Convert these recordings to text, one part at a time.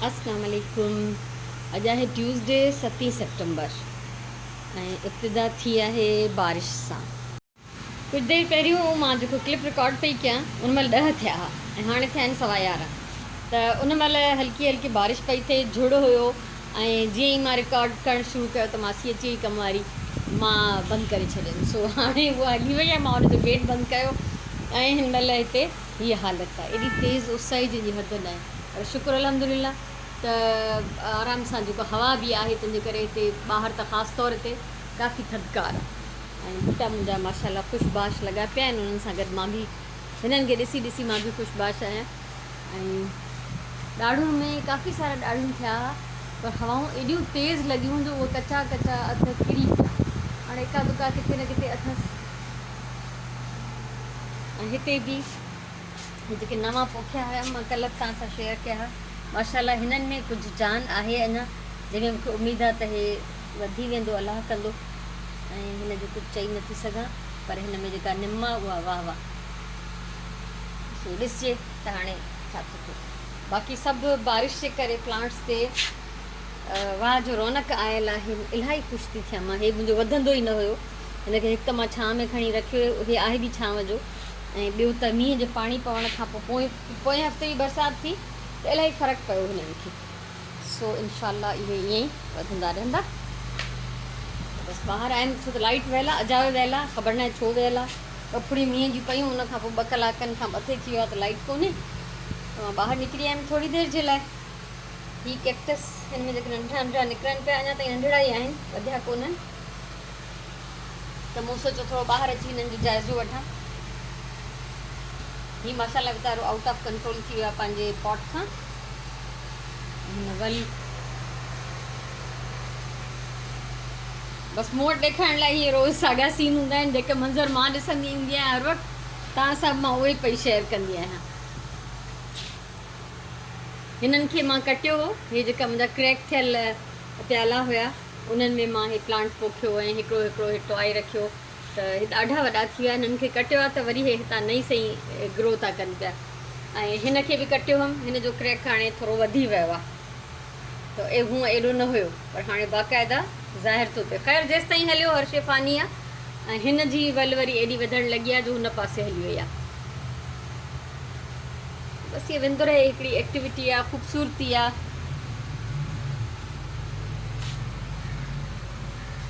اسلام عليڪم اڄ آهي ٽيوزڊي ستين سيپٽمبر ۽ ابتدا ٿي آهي بارش سان. ڪجهه دير پهريون مان جيڪو ڪلپ رڪارڊ پئي ڪيان ان مهل ڏهه ٿيا ها ۽ هاڻي ٿيا آهن سوا 11 ته ان مهل هلڪي هلڪي بارش پئي ٿئي جهڙ هيو ۽ جيئن ئي مان رڪارڊ ڪرڻ شروع ڪيو ته ماسي اچي وئي ڪم واري مان بند ڪري ڇڏيم سو هاڻي اها هلي وئي آهي مان ان جو گيٽ بند ڪيو ۽ هن مهل هتي هيء حالت آهي ايڏي تيز اس آئي جنهن جي حد ناهي پر شڪر الحمدلله ته آرام سان جيڪو هوا به آهي تنهن جي ڪري هتي ٻاهر ته خاص طور تي ڪافي ٿڌڪار آهي ۽ ٻوٽا منهنجا ماشاء الله خوش باش لڳا پيا آهن انهن سان گڏ مان به هنن کي ڏسي ڏسي مان به خوش باش آهيان ۽ ڏاڙهون ۾ ڪافي سارا ڏاڙهون ٿيا ها پر هوائون ايڏيون تيز لڳيون جو اهي ڪچا ڪچا اڌ ڪري پيا هاڻي اڪا دڪا ڪٿي نه ڪٿي اٿس ۽ هتي به هي جيڪي نوان پوکيا هيا مان ڪلهه به توهان سان شيئر ڪيا هئا ماشاء الله هنن ۾ ڪجهه جان آهي اڃا جنهن ۾ مونکي اميد آهي ته هي وڌي ويندو الله ڪندو ۽ هن جو ڪجهه چئي نٿي سگهان پر هن ۾ جيڪا نم آهي اها واهه واهه سو ڏسجي ته هاڻي ڇا ٿو ٿئي باقي سڀ بارش جي ڪري پلانٽس تي واهه جو رونق آيل آهي الاهي خوش ٿي ٿيان مان هي منهنجو وڌندو ئي نه هيو هن کي هڪ ته مان ڇانء ۾ کڻي رکيو هيو، هي آهي به ڇانو جو ۽ ٻيو ته مينهن جي پاڻي پوڻ کان پوء پوئين پوئين هفتي به برسات ٿي ته الاهي فرق پيو هنن کي سو انشاء الله اهي ائين ئي وڌندا رهندا. بس ٻاهر آيم ڇو ته لائيٽ ويل آهي اجايو ويل آهي خبر ناهي ڇو ويل آهي ٻه ڦڙيون مينهن جون پيون ان کان پوء ٻه ڪلاڪن کان مٿي ٿي ويو آهي ته لائيٽ ڪونهي ته مان ٻاهر نڪري آيم ٿوري دير جي لاء. هي ڪيڪٽس هن ۾ جيڪي ننڍڙا ننڍڙا نڪرن پيا اڃا تائين ننڍڙا ئي آهن وڌيا ڪونهن. ته مون سوچيو ٿورو ٻاهر اچي هنن جو جائزو وٺان. هي ماشاء الله ويچارو آئوٽ آف ڪنٽرول ٿي ويو آهي پنهنجي پاٽ کان. هن ول بس مون وٽ ڏيکارڻ لاء هي روز ساڳا سين هوندا آهن جيڪي منظر مان ڏسندي ايندي آهيان هر وقت توهان سان به مان اهي پئي شيئر ڪندي آهيان. هنن کي مان ڪٽيو هو هي جيڪا منهنجا ڪريڪ ٿيل پيالا هيا انهن ۾ مان هي پلانٽ پوکيو ۽ هڪڙو هڪڙو هي ٽوائي رکيو ته هي ڏاڍا وڏا ٿي ويا هنن کي ڪٽيو آهي ته وري هي هتان نئين سئين گرو ٿا ڪن پيا ۽ هن کي به ڪٽيو هيم هن جو ڪريڪ هاڻي ٿورو وڌي ويو آهي ته هونء ايڏو نه هيو پر هاڻي باقاعده ظاهر ٿو ٿئي خير جيستائين هليو هر شي فاني آهي ۽ هن جي ول وري ايڏي وڌڻ لڳي آهي جو هن پاسي هلي وئي آهي بس هي ويندو رهي هڪڙي ايڪٽيوٽي آ خوبصورتي آ.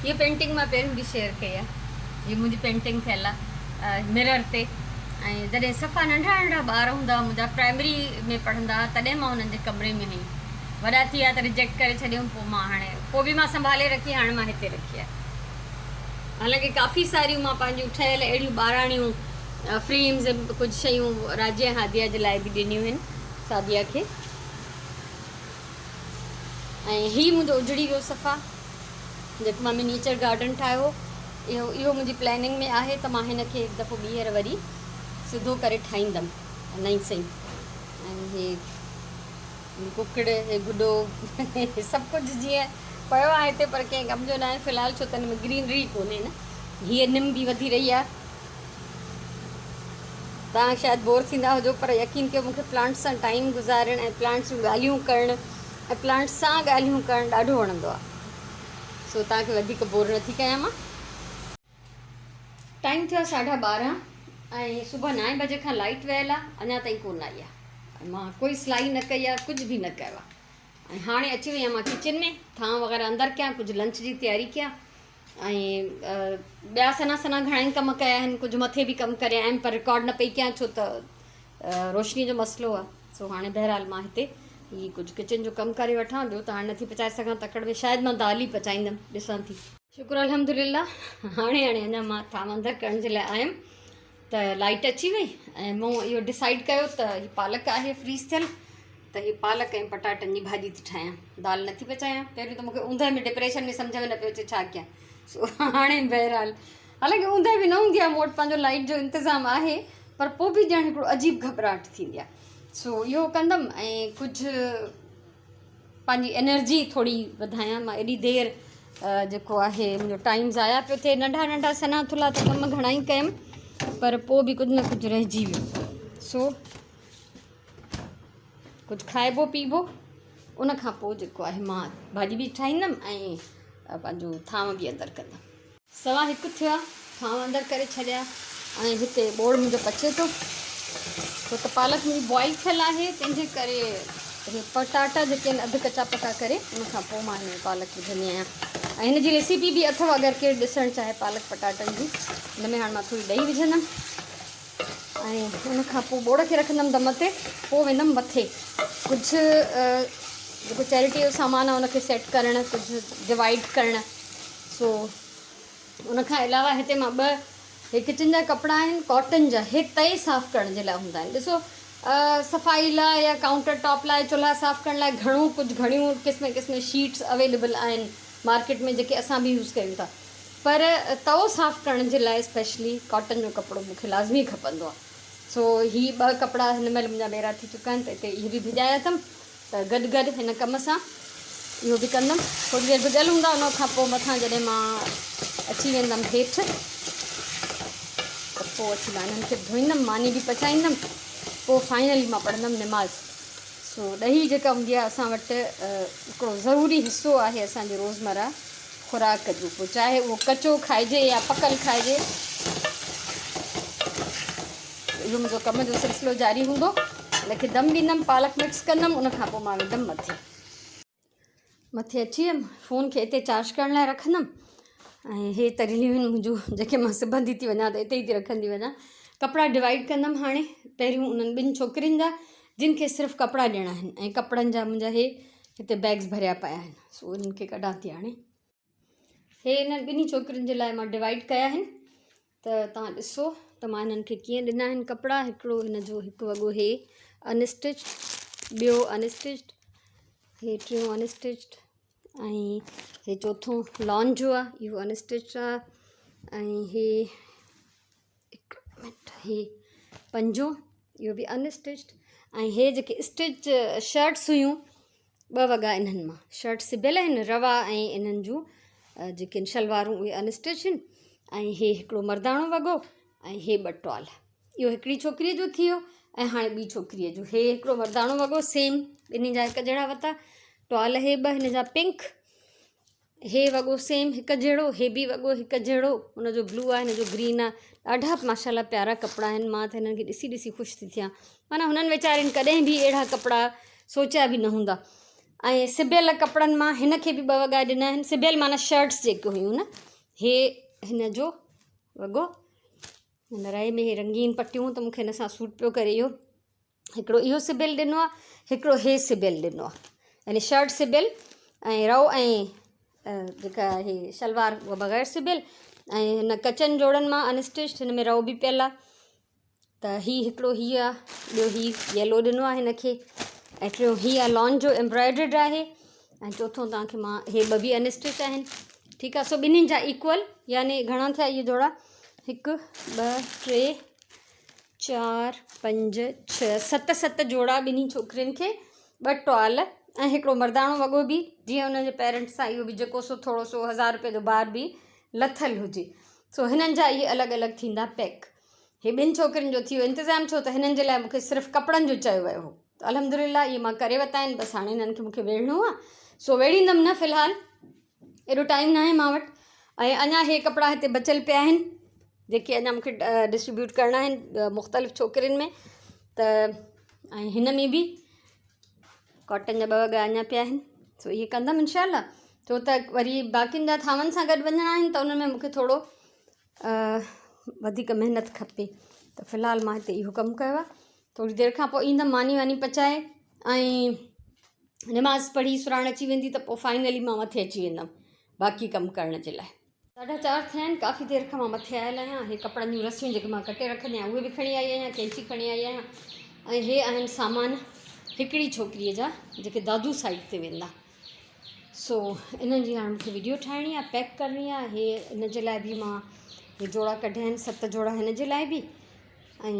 هي پينٽنگ مان پهريون به شيئر ڪئي آ هي منهنجي پينٽنگ ٿيل آ مرر تي ۽ جڏهن صفا ننڍڙا ننڍڙا ٻار هوندا هئا منهنجا پرائمري ۾ پڙهندا هئا تڏهن مان انهن جي ڪمري ۾ هئي وڏا ٿي ويا ته ريجيڪٽ ڪري ڇڏيم پوء مان هاڻي پوء به مان سنڀالي رکي هاڻي مان هتي رکي آ حالانڪه ڪافي ساريون مان پنهنجون ٺهيل اهڙيون ٻاراڻيون فريمز ۽ ڪجهه شيون راجيه ۽ هاديه جي لاء به ڏنيون هن سعديه کي ۽ هي منهنجو اجڙي ويو صفا جيڪو مان منيچر گارڊن ٺاهيو هو اهو اهو منهنجي پلاننگ ۾ آهي ته مان هن کي هڪ دفعو ٻيهر وري سڌو ڪري ٺاهيندم نئين سئي ۽ هي ڪڪڙ هي گڏو سڀ ڪجهه جيئن پيو آهي هتي پر ڪنهن ڪم جو ناهي في الحال ڇو ته هن ۾ گرينري ڪونهي نه هيء نم به وڌي رهي آهي توهان شايد بور ٿيندا هجو پر يقين ڪيو مونکي پلانٽس سان ٽائيم گذارڻ ۽ پلانٽس جون ڳالهيون ڪرڻ ۽ پلانٽس سان ڳالهيون ڪرڻ ڏاڍو وڻندو آهي سو توهان کي وڌيڪ بور نٿي ڪيان مان. ٽائيم ٿيو آهي ساڍا 12 ۽ صبح نائين بجي کان لائيٽ ويل آهي اڃا تائين ڪونه آئي آهي مان ڪوئي سلائي نه ڪئي آهي ڪجهه به نه ڪيو آهي ۽ هاڻي اچي وئي آهيان مان ڪچن ۾ ٿانء وغيره اندر ڪيان ڪجهه لنچ جي تياري ڪيان ۽ ٻيا سنا سنا گهڻا ئي ڪم ڪيا آهن ڪجهه مٿي به ڪم ڪري آيم پر رڪارڊ نه پئي ڪيان ڇو ته روشني جو مسئلو آهي سو هاڻي بهرحال مان هتي هي ڪجهه ڪچن جو ڪم ڪري وٺان ٻيو ته هاڻي نٿي پچائي سگهان تڪڙ ۾ شايد مان دال ئي پچائيندم ڏسان ٿي. شڪر الحمدلله هاڻي هاڻي اڃا مان ٿانو اندر ڪرڻ جي لاء آيم ته لائٽ اچي وئي ۽ مون اهو ڊسائيڊ ڪيو ته هي پالڪ آهي فريز ٿيل ته هي پالڪ ۽ پٽاٽن جي ڀاڄي ٿي ٺاهيان دال نٿي پچايان پهريون ته مونکي اوندهه ۾ ڊپريشن ۾ سمجهه ۾ نه پيو اچي ڇا ڪيان سو هاڻي بهرحال حالانڪه اوندهه به نه هوندي آهي مون وٽ پنهنجو لائٽ جو انتظام آهي پر پوء به ڄڻ هڪڙو عجيب گهٻراهٽ ٿيندي آهي سو اهو ڪندم ۽ ڪجهه پنهنجي انرجي ٿوري وڌايان مان ايڏي دير جيڪو آهي منهنجو ٽائيم ضايع پيو ٿئي ننڍا ننڍا سنها ٿلها ته ڪم گهڻا ئي ڪيم پر پوء به ڪجهه نه ڪجهه رهجي ويو سو ڪجهه کائبو پيبو ان کان پوء جيڪو آهي مان ڀاڄي به ٺاهيندم ۽ پنهنجو ٿانو به اندر ڪندم. 1:15 ٿيو آ، ٿانو اندر ڪري ڇڏيا ۽ هتي ٻوڙ منهنجو پچي ٿو. ڇو ته پالڪ منهنجي بوائل ٿيل آهي تنهن جي ڪري هي پٽاٽا جيڪي آهن اڌ ڪچا پڪا ڪري ان کان پوء مان هن ۾ پالڪ وجهندي آهيان ۽ هن جي ريسيپي به اٿو اگر ڪير ڏسڻ چاهي پالڪ پٽاٽن جي. هن ۾ هاڻي مان ٿوري ڏهي وجهندم ۽ ان کان پوء ٻوڙ کي رکندم دم تي، پوء ويندم مٿي ڪجهه جيڪو چيرٽي جو سامان آهي ان کي سيٽ ڪرڻ، ڪجهه ڊوائيڊ ڪرڻ. سو ان کان علاوه هتي مان ٻه هي ڪچن جا ڪپڙا آهن ڪاٽن جا، هي تئي صاف ڪرڻ جي لاء هوندا آهن. ڏسو صفائي لاء يا ڪائونٽر ٽاپ لاء چولها صاف ڪرڻ لاء گهڻو ڪجهه گهڻيون قسم قسم شيٽس اويليبل آهن مارڪيٽ ۾ جيڪي اسان به يوز ڪيون ٿا، پر تئو صاف ڪرڻ جي لاء اسپيشلي ڪاٽن جو ڪپڙو مون کي لازمي کپندو آهي. سو هي ٻه ڪپڙا هن مهل منهنجا ميرا ٿي چڪا آهن ته هتي اهي به ڀڄايا اٿم ته گڏ گڏ هن ڪم سان اهو به ڪندم. ٿوري دير ڀڳل هوندا ان کان پوء مٿان جڏهن مان اچي ويندم هيٺ ته پوء اچي مان انهن کي به ڌوئيندم، ماني به پچائيندم، پوء فائنلي مان پڙهندم نماز. سو ڏهي جيڪا هوندي آهي اسان وٽ هڪڙو ضروري حصو آهي اسان جي روزمره خوراڪ جو، پوء چاهي اهو ڪچو کائجي يا پڪل کائجي. اهو منهنجو ڪم جو سلسلو جاري هوندو. ان کي دم ڏيندم، پالڪ مڪس ڪندم، ان کان پوء مان ويندم مٿي. مٿي اچي ويم، فون کي اتي چارج ڪرڻ لاء رکندم ۽ هي تريليون آهن منهنجون جيڪي مان سبندي ٿي وڃان ته اتي ئي ٿي رکندي وڃان. ڪپڙا ڊوائيڊ ڪندم هاڻي پهريون انهن ٻن ڇوڪرين جا جن کي صرف ڪپڙا ڏيڻا آهن ۽ ڪپڙن جا منهنجا هي هتي بيگز ڀريا پيا آهن سو انهن کي ڪڍان ٿي هاڻي. هي انهن ٻنهي ڇوڪرين جي لاء مان ڊوائيڊ ڪيا آهن ته توهان ڏسو ته مان انهن کي ڪيئن ڏنا آهن ڪپڙا. هڪڙو هن جو هڪ وڳو هي انسٽچڊ، ٻيو انسٽچڊ، هي ٽيون انسٽچڊ ۽ هي چوٿون لان جو آهي اهو انسٽچڊ آهي ۽ هي هڪ منٽ هي پنجون اهو به انسٽچڊ ۽ هي جيڪي اسٽچ شرٽس هيون ٻه وڳا انهن مان شرٽ سبيل آهن روا ۽ انهن جون جيڪي آهن شلوارون اهي انسٽچ آهن ۽ هي هڪڙو مرداڻو وڳو ۽ هي ٻه ٽوال. اهو هڪڙي ڇوڪريء جو ٿي ويو ۽ هاڻي ٻي ڇوڪريء جو هي هڪڙو مرداڻو وڳو سيم ٻنهي جا هڪ جهڙا ورتا ٽوال هي ٻه هن جا پنڪ هي وڳو سيم هڪ جهڙو هي به وڳو هڪ جهڙو هن جو بلو آهي هن جو گرين آهي ڏاڍا ماشاء الله پيارا ڪپڙا آهن مان ته هنن کي ڏسي ڏسي خوش ٿي ٿيان معنيٰ هنن ويچارين ڪڏهن به اهڙا ڪپڙا سوچيا به نه هوندا ۽ سبيل ڪپڙن مان هن کي به ٻه وڳا ڏنا آهن سبيل معنيٰ شرٽس جيڪي هيون نه هي هن جو وڳو هن رئي ۾ هي رنگين پٽيون ته مون کي هن سان سوٽ پيو ڪري اهو هڪڙو اهو سبيل ڏنو آهي هڪڙو هي سبيل ڏنو آهي يعني شرٽ سبيل ۽ رئو ۽ جيڪا هي شلوار اها بغير سبيل ۽ هن ڪچن جوڙن مان انسٽچ هن ۾ رئو به پيل آهي ته هي هڪڙو هي آهي ٻيو هي يلو ڏنو آهي هن کي ۽ ٽيون هي آهي لان جو ايمبرائڊرڊ آهي ۽ چوٿون توهان کي مان هي ٻه به انسٽچ آهن ٺيڪ آهي سو ٻنهين جا ايڪول يعني گهڻا ٿيا اهي جوڙا هڪ ٻه ٽي چار، پنج، ڇهه، ست، ست جوڙا ٻنهي ڇوڪرين کي، ٻه ٽوال ۽ هڪڙو مرداڻو وڳو به، جيئن انهن جي پيرنٽس سان اهو به جيڪو سو ٿورو سو هزار روپين جو بار به لٿل هجي. سو هنن جا اهي الڳ الڳ ٿيندا پيڪ. هي ٻن ڇوڪرين جو ٿي ويو انتظام ڇو ته هنن جي لاء مون کي صرف ڪپڙن جو چيو ويو هو. ته الحمدلله اهي مان ڪري ورتا آهن بس هاڻي هنن کي مون کي ويڙهڻو آهي. سو ويڙهيندم نه في الحال. ايڏو ٽائيم ناهي مان وٽ ۽ اڃا هي ڪپڙا هتي بچيل پيا آهن جيڪي اڃا مونکي ڊسٽريبيوٽ ڪرڻا آهن مختلف ڇوڪرين ۾ ته ۽ هن ۾ به ڪاٽن جا ٻه وڳا اڃا پيا آهن سو اهي ڪندم انشاء الله ڇو ته وري باقين جا ٿانون سان گڏ وڃڻا آهن ته ان ۾ مونکي ٿورو وڌيڪ محنت کپي ته في الحال مان هتي اهو ڪم ڪيو آهي ٿوري دير کان پوء ايندم ماني واني پچائي ۽ نماز پڙهي سراڻ اچي ويندي ته پوء فائنلي مان مٿي اچي ويندم باقي ڪم ڪرڻ جي لاء. 4:30 ٿيا آهن ڪافي دير کان مان مٿي آيل آهيان هي ڪپڙن جون رسيون جيڪي مان ڪٽي رکندي آهيان اهي به کڻي آئي آهيان قينچي کڻي آئي آهيان ۽ هي آهن سامان هڪڙي ڇوڪريء جا جيڪي دادو سائيڊ تي ويندا سو انهن جي هاڻي مونکي ويڊيو ٺاهڻي آهي پيڪ ڪرڻي آهي هي ان جي لاء به مان هي جوڙا ڪڍيا آهن ست جوڙا هن جي لاء به ۽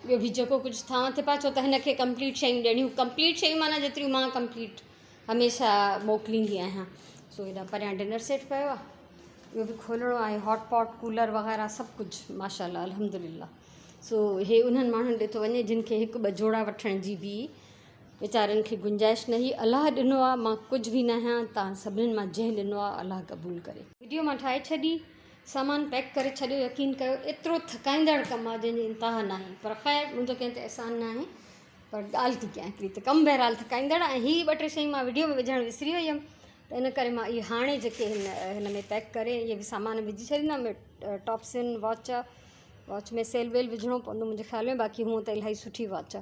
ٻيو به جيڪو ڪجهه ٿانو ٿي پيا ڇو ته هن کي ڪمپليٽ شيون ڏيڻيون ڪمپليٽ شيون معنيٰ جيتريون مان ڪمپليٽ هميشه موڪليندي آهيان سو هيڏا پريان ڊنر سيٽ پيو آهي اهو به کولڻو آهي هاٽ پاٽ ڪولر وغيره سڀ ڪجهه ماشاء الله الحمد لله سو هي انهن ماڻهن ڏي ٿو وڃي جن کي هڪ ٻه جوڙا وٺڻ جي به ويچارن کي گنجائش نه هئي الله ڏنو آ مان ڪجهه به ناهيان توهان سڀنين مان جنهن ڏنو آ الله قبول ڪري. وڊيو مان ٺاهي ڇڏي سامان پيڪ ڪري ڇڏيو يقين ڪيو ايترو ٿڪائيندڙ ڪم آ جنهن جي انتها ناهي پر خير منهنجو ڪنهن تي احسان ناهي پر ڳالهه ٿي ڪيان هڪڙي ته ڪم بهرحال ٿڪائيندڙ آ ۽ هي ٻه ٽي شيون مان وڊيو ۾ وجهڻ وسري وئي هيم ته ان ڪري مان اهي هاڻي جيڪي هن هن ۾ پيڪ ڪري اهي به سامان وجهي ڇڏيندم ٽاپس آهن واچ آ واچ ۾ سيل ويل وجهڻو پوندو منهنجي خيال ۾ باقي هونء ته الاهي سٺي واچ آ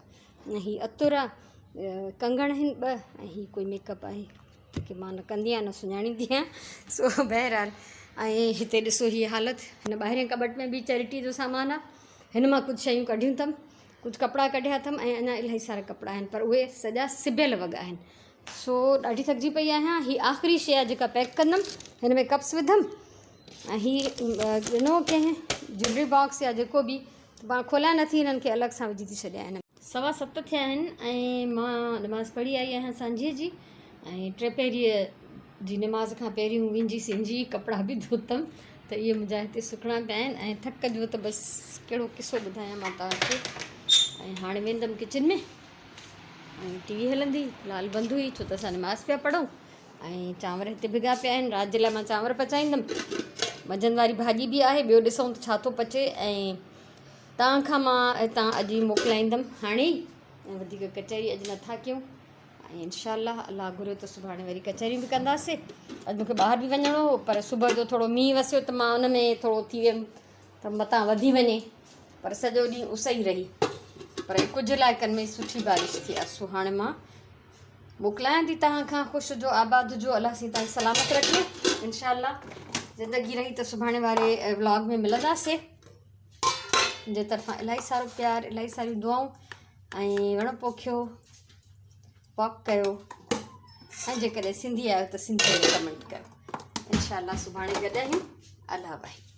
۽ هي عطر آ ڪنگڻ آهن ٻه ۽ هي ڪوئي ميڪ اپ آهي جيڪي مان نه ڪندي آهيان نه سڃاڻيندي آهيان سو بهرحال ۽ هتي ڏسو هي حالت هن ٻاهرين ڪٻٽ ۾ به چيرٽي جو سامان آ هن مان ڪجهه شيون ڪڍيون اٿم ڪجهه ڪپڙا ڪڍيا اٿم ۽ اڃا الاهي سارا ڪپڙا آهن پر اهي سڄا سبيل وڳا آهن سو ڏاڍي ٿڪجي پئي آهيان هي آخري شيء آهي جيڪا پيڪ ڪندم هن ۾ ڪپس وڌم ۽ هي ڏنو ڪنهن جيولري باڪس يا جيڪو به پاڻ کوليان نٿي هنن کي الڳ سان وجهي ٿي ڇڏيان هن 7:15 ٿيا آهن ۽ مان نماز پڙهي آئي آهيان سانجهيء جي ۽ ٽي پهريء جي نماز کان پهريون وينجهي سينجهي ڪپڙا به ڌوتم ته اهي منهنجا هتي سڪڻا پيا آهن ۽ ٿڪ جو ته بس ڪهڙو قصو ٻڌايان مان توهان کي ۽ هاڻي ويندم ڪچن ۾ ۽ ٽي وي هلندي في الحال بند هئي ڇو ته اسان نماز پيا پڙهون ۽ چانور هتي ڀڳا پيا آهن رات جي لاء مان چانور پچائيندم منجهند واري ڀاڄي به آهي ٻيو ڏسون ته ڇا ٿو پچي ۽ توهان کان مان هتان اڄ ئي موڪلائيندم هاڻي ۽ وڌيڪ ڪچهري اڄ نٿا ڪيون ۽ انشاء الله الله گهريو ته سڀاڻي وري ڪچهريون به ڪنداسي اڄ مونکي ٻاهر به وڃڻو هو پر صبح جو ٿورو مينهن وسيو ته مان ان ۾ ٿورو ٿي ويم ته متان وڌي وڃي پر سڄو ڏينهن اس ئي رهي پر ڪجهه علائقن ۾ سٺي بارش ٿي آهي سو هاڻي مان موڪلايان ٿي توهان کان خوش هجو آباد هجو الله سائين توهان کي سلامت رکي انشاء الله زندگي رهي ته سڀاڻي واري ولاگ ۾ ملنداسي منهنجي طرفان الاهي سارو پيار الاهي ساريون دعائون ۽ وڻ پوکيو واڪ ڪيو ۽ جيڪڏهن سنڌي آهيو ته سنڌي ۾ ڪمينٽ ڪيو انشاء الله سڀاڻي گڏ آهيون الله باهي.